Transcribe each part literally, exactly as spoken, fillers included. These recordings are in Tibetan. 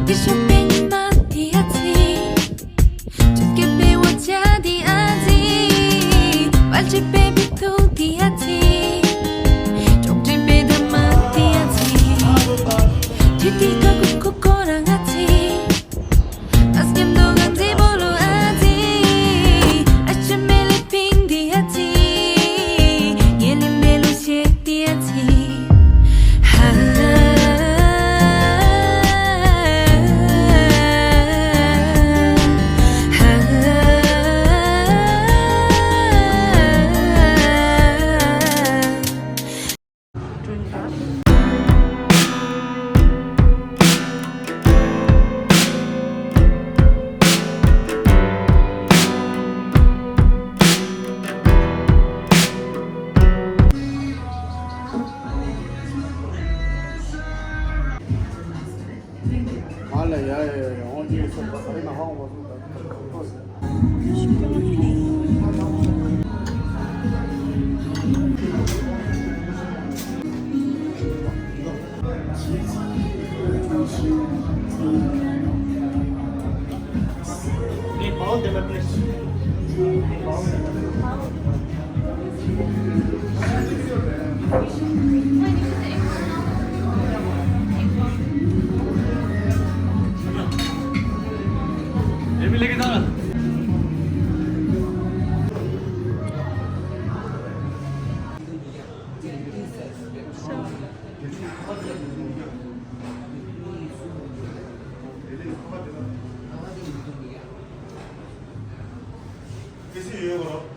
དེ་ཤུགས་པའི་ཉི་མ་དེ་ཨ་ཙི། ཆུ་སྐྱེས་པའི་འོ་ཇ་དེ་ཨ་ཙི། པར་ཆས་པའི་བི་ཐུག་དེ་ཨ་ཙི། ཅོག་འདྲེས་པའི་འདབ་མ་དེ་ཨ་ཙི། དུས་དེ་ཀ་ཀུ་ཀུ་ཁོ་རང་ཨ་ཙི། ཨ་སྙམ་དུ་ང་ཙི་བོ་ལུ་ཨ་ཙི། ཨ་ཅེ་མེ་ལི་པིང་དེ་ཨ་ཙི། ངེ་ལི་མེ་ལུ་ཤེ་དེ་ཨ་ཙི། ཧ།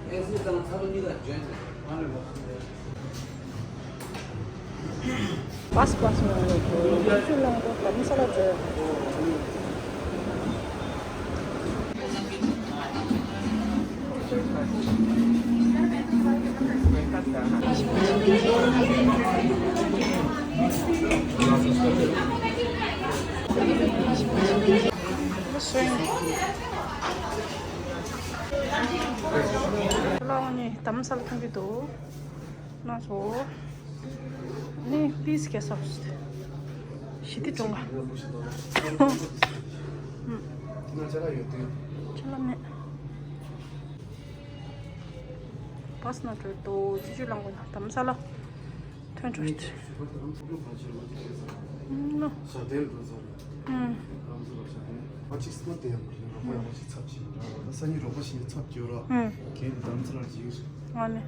ཨེ་སི་དང་ཚ་ལོ་གཉིས་ཀ་འཇོན་ཟེར། ཨ་ལེ་བ། བྷ་སི་བྷ་སི་ནང་ལ་འགྲོ། ཆུ་ལང་པོ་དྷ་རམ་ས་ལ་འགྲོ། ལོ་ནི་དྷ་རམ་ས་ལ་ཐོན་གྱི་འདུག་ན་སོ། ནི་པིས་གེ་སོབ་ཞི་བདེ་གྲོང་ཁ། ང་ཅ་ལག་ཡོད་དུས། ཅ་ལག་མེད། བྷ་སི་ནང་འགྲོ་དོ་ཅི་ཅུ་ལང་པོ་ན་དྷ་རམ་ས་ལ་ཐོན་འགྲོ་ཡོད། ནོ། ཨ་ཅིག་སྨོ་དེ་ཡང་མ་རེད། རོགས་པ་ཡག་པོ་ཞིག་ཚབ་ཅིག་ར། ད་སང་ཉིན་རོགས་པ་ཞིག་ཚབ་ཅིག་ཡོད་ར། ཨུམ། གལ་ཏེ་དྷ་རམ་ས་ལར་ཅིག་ཡོད། ཨ་ནི།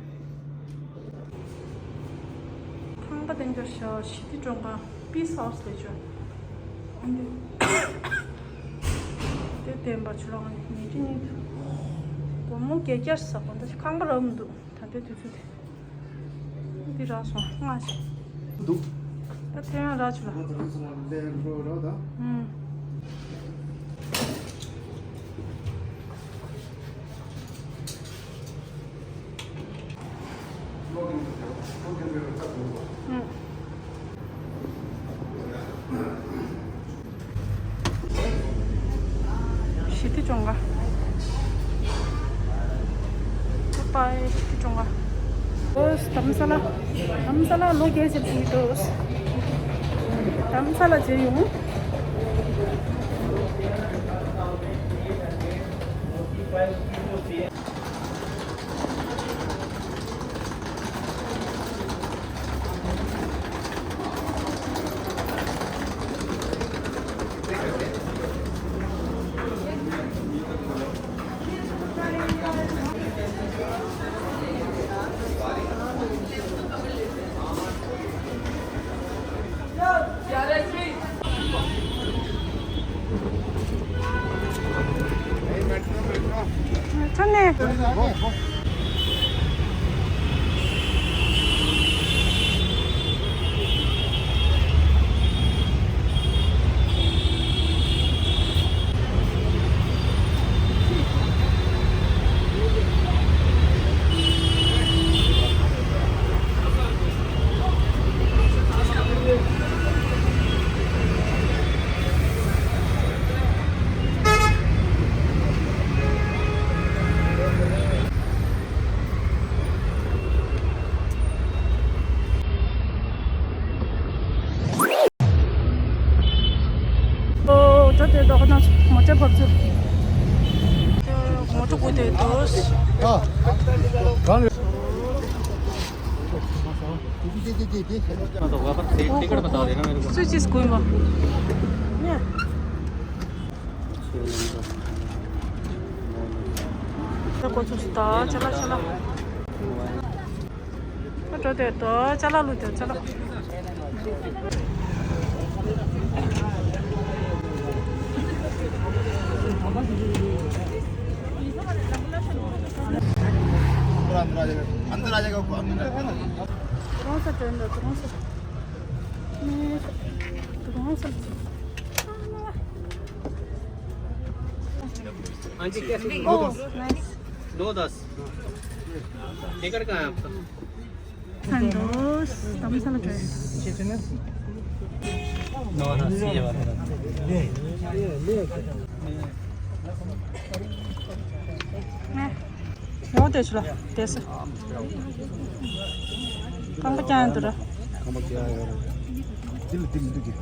ཁང་པ་དེ་འདྲ་ཞོ་ཞི་བདེ་གྲོང་ཁ་པིས་ཧའུ་སི་ལས་བྱོས། ཨ་ནི། དེ་བསྟན་པ་ཆུ་ལང་ཉིན་གཅིག་ཉིན་དུ། སྒོར་མོ་བརྒྱད་བརྒྱ་ཟ་གོ་འདི་ཁང་པ་རག་མི་འདུག་ད་ལྟའི་དུས་ཚོད་དེ། འདི་རག་སོང་སྔ་ཞིག་འདུག་ད་ཐེངས་ཡང་རག་ཆུ་ལ། ང་ད་རང་ཚོ་ལ་ལས་འགྲོ་ར་ད། ཨུམ། ཨུམ། ཞི་བདེ་གྲོང་ཁ། པའི་ཞི་བདེ་གྲོང་ཁ། ཨོ་དྷ་རམ་ས་ལ། དྷ་རམ་ས་ལ་ལོ་རྒྱས་ཟེར་གྱི་འདུག་དྷ་རམ་ས་ལ་མཇལ་ཡོང་། འགྲོ་དེ་དོ་ཁོ་ན་མོ་ཊ་བབས་ཚུལ། མོ་ཊ་སྒུག་དེ་དོ། ཨ། གང་རེད། टिकट बता देना मेरे को। སུ་ཅིས་དགོས་མ། ཉེ། ཁོ་ཚོ་ད་ཅ་ལག་ཅ་ལག་ཨ་འགྲོ་དེ་དོ་ཅ་ལག་ལུས་དེ་ཅ་ལག पूरा अंदर आ जाएगा, अंदर आ जाएगा, अंदर आ जाएगा। कौन सा ट्रेन है, कौन सा? मैं, कौन सा? हाँ जी, कैसे? दो दस। दो दस। टिकट कहाँ है आपका? संतोष, तम सा लग रहा है। दो दस, ये वाला। ཡོང་བསྡད་ཤོག་ལ་བསྡད་ས། རྐང་པ་བརྐྱངས་འདུག་ར། རྐང་པ་བརྐྱངས་ཡོད་ར། འདི་ལ་འདི་མི་འདུག་གི།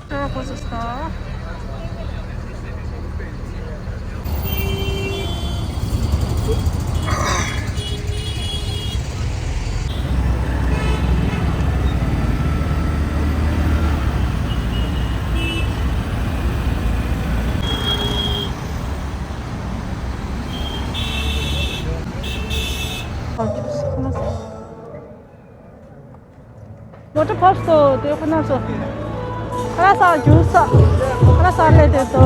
ལྟོས་གོ་ཚོད་ས། མོ་ཊ་བབས་སོང་། དེ་ཁོ་ན་ཚོ། ཁ་ལག་ཟ་རྒྱུགས་ས། ཁ་ལག་ཟ་སླེབས་དེ་དོ།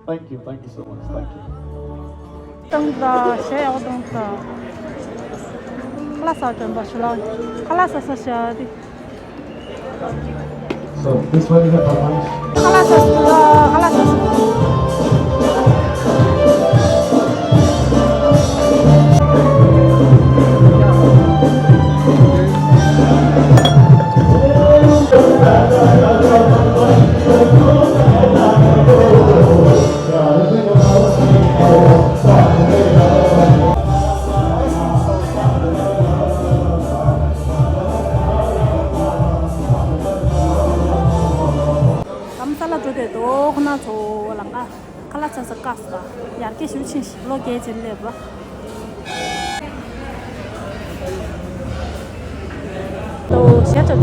Thank you, thank you so much, thank you. བཏང་ད་ཞེས་ཡག་བཏང་ད། ཁ་ལག་ཟ་དྲན་པ་ཞུ་ལ། ཁ་ལག་ཟ་ས་ཞེས་ཡག་དེ། So, this one is a performance. ཁ་ལག་ཟ་ས། ཁ་ལག་ཟ་ས། ལམ་ས་ལ་འགྲོ་དེ་དོ་ཁོ་ན་ཚོ་ལ་ང་ཁ་ལག་ཆ་ས་བཀག་སོང་། ཡར་རྒྱས་ཞུ་ཕྱིན་ཞིག་ལོ་རྒྱས་ཅིག་སླེབས་པ། ལོ་ཞེ་དྲག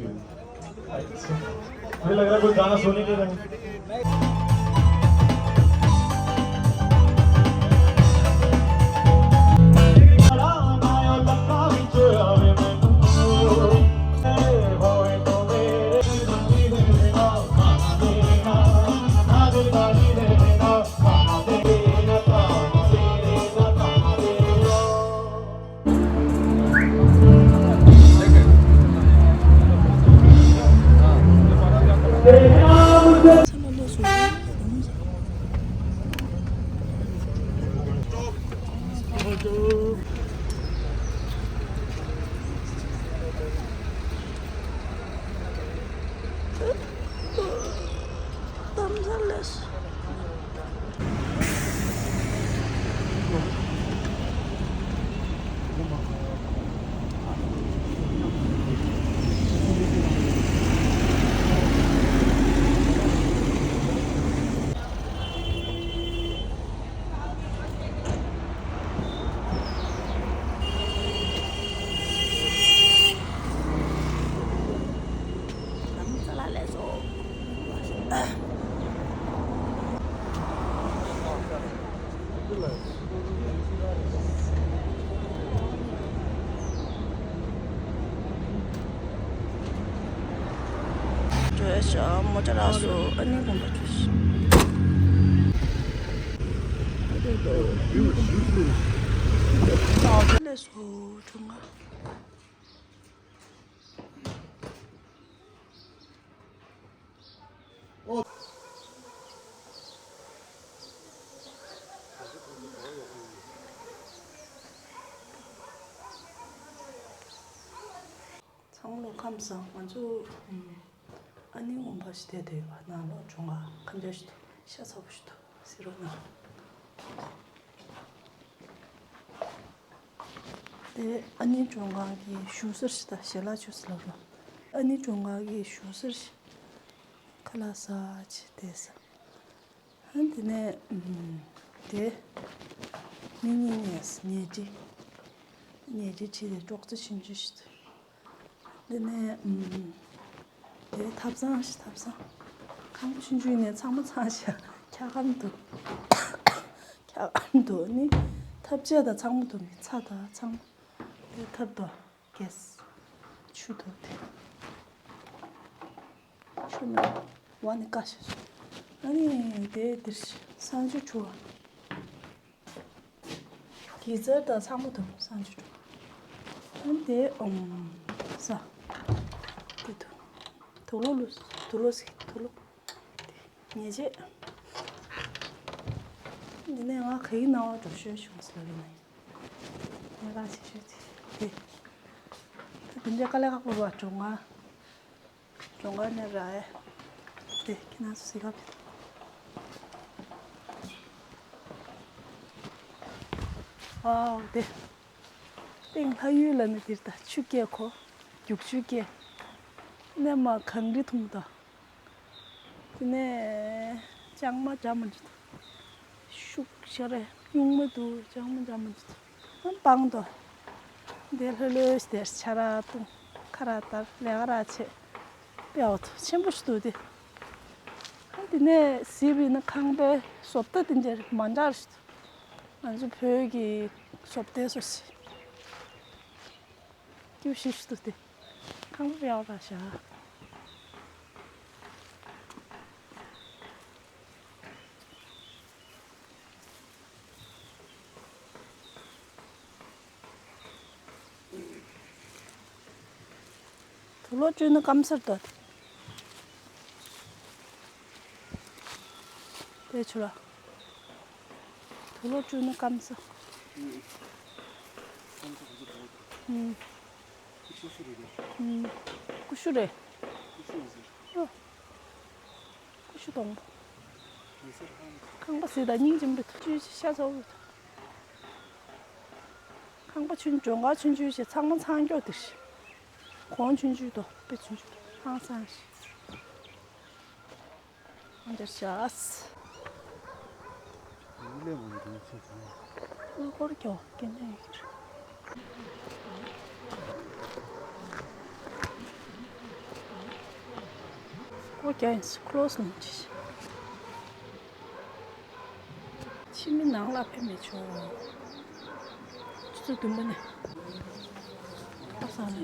मुझे लग रहा है कोई गाना सुन ही नहीं रहे। བྲོས་ཤག་མོ་ཊ་རག་སོང་། ཨ་ནི་དགོན་པ་བྲོས་ཤག་ལས་སོ་གྲོང་ཁ། ཚང་མ་ལོ་ཁམས་བཟང་། ང་ཚོ་ཨ་ནི་དགོན་པ་ཞིག་བསྡད་བསྡད་ཡོད་པ། ནང་ལོགས་གྲོང་ཁ་ཁམས་ཆ་ཞིག་འདུག་ཤ་ཚ་པོ་ཞིག་འདུག་སི་རོ་ན། དེ་ཨ་ནི་གྲོང་ཁ་གི་བཞུགས་ས་ཞིག་ད་ཞལ་ལག་མཆོད་ས་ལབ་རོགས། ཨ་ནི་གྲོང་ཁ་གི་བཞུགས་ས་ཞིག་ཁ་ལག་ཟ་ཅིག་བསྡད་ས། ཨ་དེ་ནས་ཨམ། དེ་མི་གཉིས་ནས་ཉལ་ཁྲི། ཉལ་ཁྲི་ཁྲིད་དེ་ཀྲོག་ཙེ་ཆུང་ཆུང་ཞིག་འདི་ནས་ཨམ། དེ་ཐབ་ཚང་ཞིག་ཐབ་ཚང་། ཁང་པ་ཆུང་ཆུང་ནས་ཚང་མ་ཚང་ཞག་འཁྱག་སྒམ་འདུག་འཁྱག་སྒམ་འདུག་ནི་ཐབ་ཆས་དང་ཚང་མ་འདུག་ནི་ཚྭ་དང་ཚང་མ། དེ་ཐབ་དང་གེ་སི། ཆུ་འདུག་དེ། ཆུ་ནི་བ་ནི་ཀ་ཤ་ཤ། ཨ་ནི་དེ་འདིར་གསང་སྤྱོད་ཆུ་བ། གེ་སར་དང་ཚང་མ་འདུག་གསང་སྤྱོད་ཆུ་བ། ཨ་ནི་དེ་ཨོམ་ས། དེ་འདུག་དུག་ལོག་ལུ། དུག་ལོག་ཟེར་དུག་ལོག་ཉེས་ཆད། འདི་ནས་ང་ག་གི་ནང་བ་འགྲོ་ཤོད་བྱུང་ཟེར་ལབ་ཡིན་ནའི། ངས་ལག་ཆེ་ཤོས་དེ། དེ། ད་དེ་འདྲའི་དཀའ་ལས་ཁག་པོ་རེད་པ། གྲོང་ཁ། གྲོང་ཁ་ནས་ར་ཨེ། དེ་ཁྱེད་རང་ཚོ་གཟིགས་ག་ཕེབས། ཨའོ་དེ། སྟེང་ལྷ་ཡུལ་ལ་ནི་འདིར་ད་ཆུ་སྐྱེས་ཁོ། རྒྱུག་ཆུ་སྐྱེས། ནས་མ་གངས་རི་འཐུང་ད། དེ་ནས་ལྕང་མ་འཇའ་མ་འཇུ་ཐུབ། ཤུགས་ཤར་རེ་གཡུང་མ་འདུག་ལྕང་མ་འཇའ་མ་འཇུ་ཐུབ། སྤང་དོ། འདི་ལྷོད་ལྷོད་དེར་ཆ་ར་བཏུང་། ཁ་ར་བཏར། ལས་ཀ་ར་བྱེད། དཔེ་འོ་ཐུ་ཆེན་པོ་ཞིག་འདུག་དེ། དེ་ནས་གཟིགས་པ་ཡིན་ན་ཁང་པའི་བཟོ་ལྟ་དེ་འདྲ་མ་འདྲ་ཞིག་འདུག་ང་ཚོ་བོད་ཀྱི་བཟོ་ལྟའི་བཟོ་ཞིག་སྐྱིད་ཤིག་ཏུ་སྟེ། ཁང་པ་ཡག་ར་བཞག་དུག་ལོག་བཅུག་ན་སྐམ་སར་འདུག་དེ་ཆུ་ར། དུག་ལོག་བཅུག་ན་སྐམ་ས། ཨུམ། ཨུམ། ཀུ་ཤུ་རེད། ཨོ། ཀུ་ཤུ་སྟོང་པ། ཁང་པ་ཟེར་ད་སྙིང་རྗེ་མོ་རེད། ཆུ་ཤ་ཚ་བོ་རེད། ཁང་པ་ཆུང་ཆུང་ག་ཆུང་ཆུང་ཞིག་ཚང་མ་ཚང་སྐྱོ་དེ་ཞིག་གོང་ཆུང་ཆུང་དོ་དཔེ་ཆུང་ཆུང་ཧང་སང་ཞིག་འདིར་བཞག་ཡིན་ལས་མང་དུ་ཚེ་དང་། ཨ་ཧོར་ཀྱོ་སྐད་ནས་ཡིན། རྒྱ་ཡིན་སུ་ཁོ་ལོ་སུ་ནང་ཆི། ཕྱི་མི་ནང་ལ་ཕེབས་མི་ཆོག་ཆུ་ཚོད་བདུན་པ་ནས། ཨ་སང་ལེ།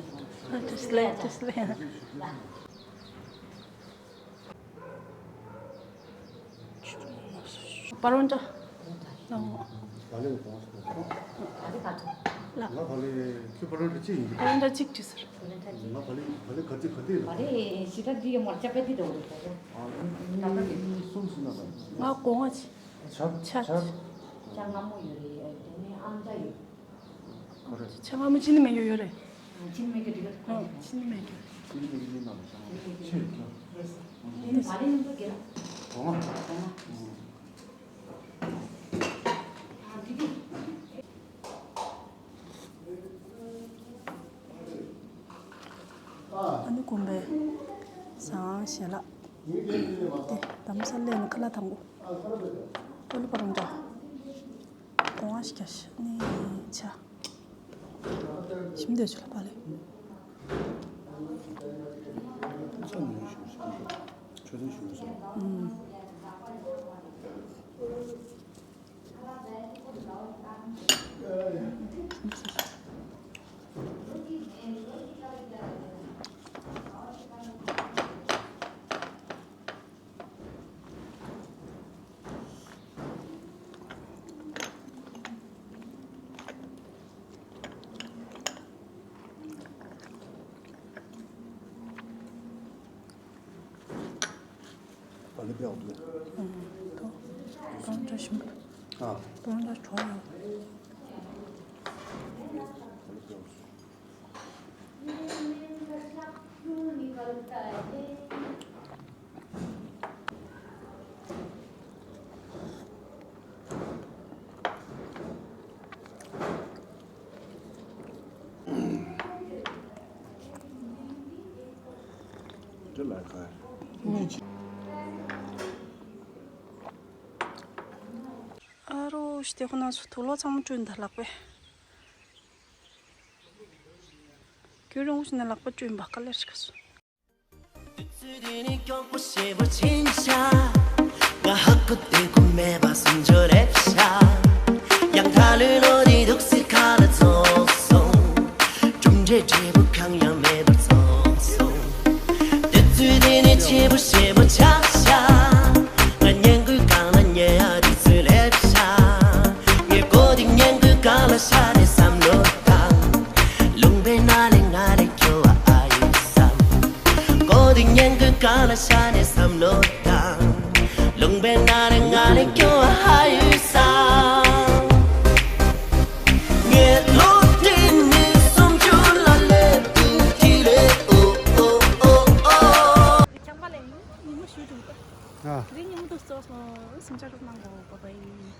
ཨ་ཏི་སི་ལེ་ཏི་སི་ལེ། པར་འོན་ཏ། ལ། ང་ཕ་ལེ་ཁྱོད་པར་འོན་ཏ་གཅིག་ཡིན། པར་འོན་ཏ་གཅིག་བྲིས་ཟེར། ང་ཕ་ལེ་ཕ་ལེ་ག་ཚོད་ག་དེ་ལ། ཕ་ལེ་ཞི་ཐག་འདི་ཡ་མར་ཆ་པེ་ཏི་དོ་རེ་ད་རེ། ཨ་ནི་གསུམ་ཟིན་ན་ད། ང་གོང་ང་ཆ། ཆ་ཆ། ཆ་ང་མོ་ཡོད་རེད། དེ་ནས་ཨང་ཅག་ཡོད། ཆ་ང་མོ་ཅི་ནི་མེད་ཡོད་ཡོད་རེད། ཅི་ནི་མེད་ཀྱི་འགྲིག་ག་ཅི་ནི་མེད་ཀྱི། ཅི་ནི་མེད་ཀྱི་མིན་ན་མ་ཤང་ཆེ་ཡོད་ཀྱང་། རེད་ས། ཨ་ནི་ཕ་ལེ་ཡིན་པ་གི་ལ། གོང་ང་། གོང་ང་། ཨ་འདི་གི། ཨ་ནི་དགོན་པའི་ཟངས་ཞལ་ལག་དེ་དམ་ས་ལས་ནི་ཁ་ལག་དང་པོ། ཨོ་ལི་པ་རང་འདྲ། གོང་ང་ཞིག་རྒྱ་ཤ་ནི་ཆ། ཞིམ་འདོད་ཆུ་ལ་པ་ལེ། ཆ་ནི་ཞུ་ཞུ་ཞུ་ཆོས་ལྡན་ཞུ་ཞུ། ཨུམ། ཨ་ནི་དཔེ་འོག་ཏུ། ཨང་། ཏོ། ཏོ་འདྲ་ཞིམ། ཨ། ཏོ་འདྲ་གྲོགས་ཡོད། ཨ་ནི་དཔེ་འོག་ཏུ། ཨ་རོ་ཤི་དེ་ཁོ་ན་སུ་དུག་ལོག་ཚང་མ་བསྐྲུན་ད་ལག་པས། ཁྱོད་རང་ངོ་ཤེས་ན་ལག་པ་བསྐྲུན་པ་དཀའ་ལས་ཤིག་སོང་། དུས་ཚོད་འདི་ནི་མགྱོགས་པོ་ཞེ་པོ་ཕྱིན་ཤག་ང་ཧ་གོ་དེ་ཀུན་མེད་པ་སུམ་ཅུ་རེད་ཤག་ཡང་ཐ་ལུས་ལོ་དེ་འདུག་སེ་ཁ་ལ་ཚོགས་སོང་། གྲུབ་འབྲས་འབྲས་བུ་གང་ཡང་མེད་པར་ཚོགས་སོང་། དུས་ཚོད་འདི་ནི་ཆེ་པོ་ཞེ་པོ་ཆགས་ཤག་ང་ཉན་དགོས་གང་ལ་ཉན་ཡ་དུས་ཚོད་སླེབས་ཤག་ངས་གོ་དེ་ཉན་དགོས་གང་ལ་ཤ་རེ་བསམ་བློ་བཏང་། ལུང་པའི་ནང་ལས་ང་ལས་སྐྱོ་བ་ཨ་ཡོད་བསམ། གོ་དེ་ཉན་དགོས་གང་ལ་ཤ་ནས་བསམ་བློ་བཏང་། ལུང་པའི་ནང་ལས་ང་ལས་སྐྱོ་བ་ཨ་ཡོད་བསམ། ངའི་ལོ་དེ་ནི་སུམ་ཅུ་ལ་སླེབས་དུས་དེ་ལས་ཨོ་ཨོ་ཨོ། ཁྱང་པ་ལས་ཉིན་མོ་ཞུ་དུས་ད། ཨ། དེ་ཉིན་མོ་དུ་སོ་སོ་སེམས་ཆགས་རོགས་གནང་གོ་པ་པ་ཡིན།